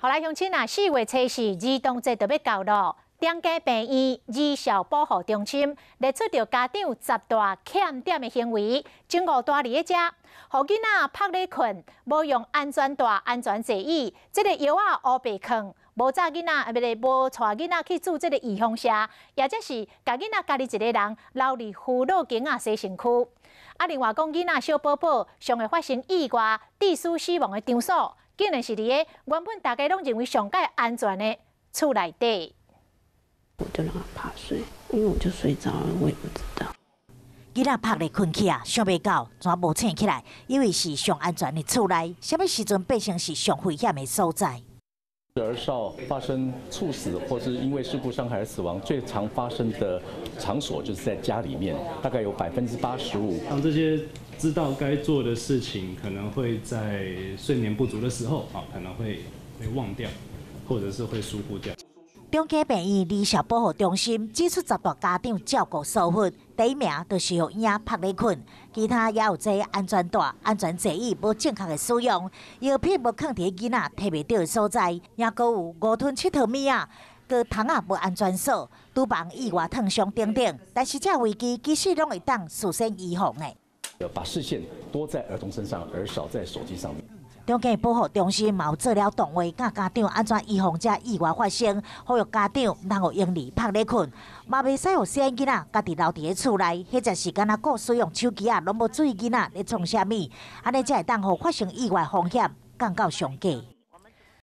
好來，鄉親啊，4月初4兒童節就欲到囉。中家病院兒少保護中心列出著家長十大欠點的行為，警告蹛佇咧遮，予囡仔趴咧睏，無用安全帶、安全座椅，這个藥仔烏白囥，無載囡仔，啊，毋是無帶囡仔去注這个預防射，抑者是共囡仔家己一个人留佇輔導間仔洗身軀。啊，另外講囡仔小寶寶上會發生意外、致死死亡的場所，竟然是佇个原本大家攏認為上蓋安全的厝內底。我就讓他趴睡，因為我就睡着了，我也不知道。囡仔趴咧睏去啊，想袂到怎無醒起來，以為是上安全的厝內，啥物時陣變成是上危險的所在。兒少發生猝死或是因為事故傷害而死亡，最常發生的場所就是在家裡面，大概有85%。當這些知道該做的事情，可能會在睡眠不足的時候啊，可能會忘掉，或者是會疏忽掉。中家病院兒少保護中心指出十大家長照顧疏忽，第一名就是予嬰仔趴咧睏，其他也有這安全帶、安全座椅無正確的使用，藥品無囥佇囡仔提袂著的所在，也閣有誤吞𨑨迌物仔，閣窗仔無安全鎖，廚房意外燙傷等等。但是這危機其實攏會當事先預防的。把視線多在兒童身上，而少在手機上面。中家保護中心嘛有做了動畫，教家長按怎預防這意外發生，呼籲家長毋通予嬰兒趴咧睏，嘛袂使予細漢囡仔家己留佇咧厝內，或者是干焦顧使用手機仔，攏無注意囡仔咧創啥物，按呢才會當予發生意外風險降到上低。